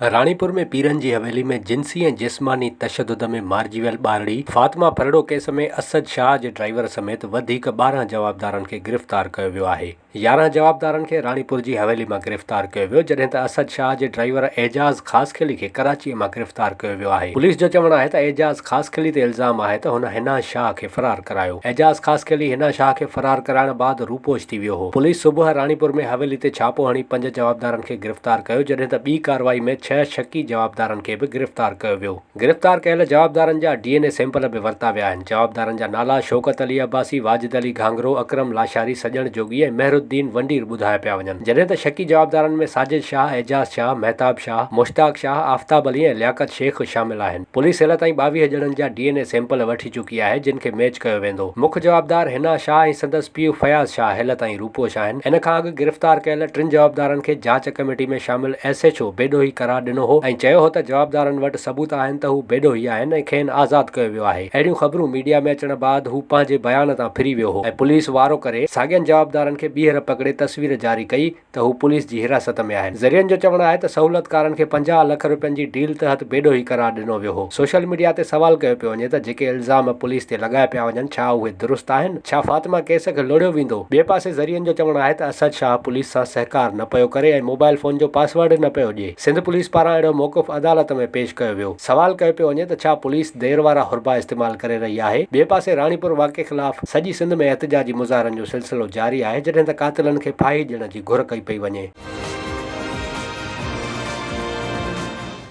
راڻيپور ۾ پيرن جي حويلي ۾ جنسي ۽ جسماني تشدد ۾ مارجي ويل ٻارڙي فاطمه ڦرڙو ڪيس ۾ اسد شاهه جي ڊرائيور سميت وڌيڪ 12 جوابدارن کي گرفتار ڪيو ويو آهي. 11 جوابدارن کي راڻيپور جي حويلي مان گرفتار ڪيو ويو جڏهن ته اسد شاهه جي ڊرائيور اعجاز خاصخيلي کي ڪراچيء مان گرفتار ڪيو ويو آهي. پوليس جو چوڻ آهي ته اعجاز خاصخيلي تي الزام آهي ته هن حنا شاهه کي فرار ڪرايو. اعجاز خاصخيلي حنا شاهه کي فرار ڪرائڻ بعد روپوش ٿي ويو هو. پوليس صبح راڻيپور ۾ حويلي تي ڇاپو هڻي پنج جوابدارن کي گرفتار ڪيو جڏهن ته ٻي ڪارروائي ۾ ڇهه شڪي جوابدارن کي به گرفتار ڪيو ويو. گرفتار ڪيل جوابدارن جا ڊي اين اي سيمپل به ورتا ويا آهن. جوابدارن جا نالا شوڪت علي عباسي، واجد علي گهانگهرو، اڪرم لاشاري، سڄڻ جوڳي ۽ مهرالدين ونڊير ٻڌايا پيا وڃن. جڏهن ته شڪي جوابدارن ۾ ساجد شاهه، اعجاز شاهه، مهتاب شاهه، مشتاق شاهه، آفتاب علي ۽ لياقت شيخ شامل آهن. پوليس هيل تائين 22 ڄڻن جا ڊي اين اي سيمپل وٺي چڪي آهي جن کي ميچ ڪيو ويندو. مک جوابدار حنا شاهه ۽ سندس پيء فياض شاهه هيل تائين روپوش آهن. ان کان اڳ گرفتار ڪيل ٽن جوابدارن کي جاچ ڪميٽي ۾ شامل ايس ايڇ او بيڏوهي قرار ڏنو هو ۽ چيو هو ته جوابدارن وٽ ثبوت آهن ته هو بيڏوهي آهن ۽ کين آزاد ڪيو ويو آهي. اهڙيون خبرون ميڊيا ۾ اچڻ بعد هو پنهنجي بيان تان ڦري ويو هو ۽ پوليس وارو ڪري ساڳين جوابدارن کي ٻيهر پڪڙي تصوير جاري ڪئي ته هو پوليس جي حراست ۾ آهن. ذريعن جو چوڻ آهي ته سهولتڪارن کي 50 لک رپين جي ڊيل تحت بيڏوهي قرار ڏنو ويو هو. سوشل ميڊيا تي سوال ڪيو پيو وڃي ته جيڪي الزام پوليس تي لڳايا پيا وڃن ڇا اهي درست آهن؟ ڇا فاطمه ڪيس کي لوڙهيو ويندو؟ ٻئي پاسي ذريعن جو چوڻ آهي ته اسد شاهه پوليس سان سهڪار نه پيو ڪري ۽ موبائل فون جو پاسورڊ نه پيو ڏئي. سنڌ پوليس پاران اهڙو موقف عدالت ۾ پيش ڪيو ويو. سوال ڪيو پيو وڃي ته ڇا پوليس دير وارا حربا استعمال ڪري رهي آهي؟ ٻئي پاسي راڻيپور واقعي خلاف سڄي سنڌ ۾ احتجاجي مظاهرن جو سلسلو جاري آهي جڏهن ته قاتلن کي ڦاهي ڏيڻ جي گهر ڪئي پئي وڃي.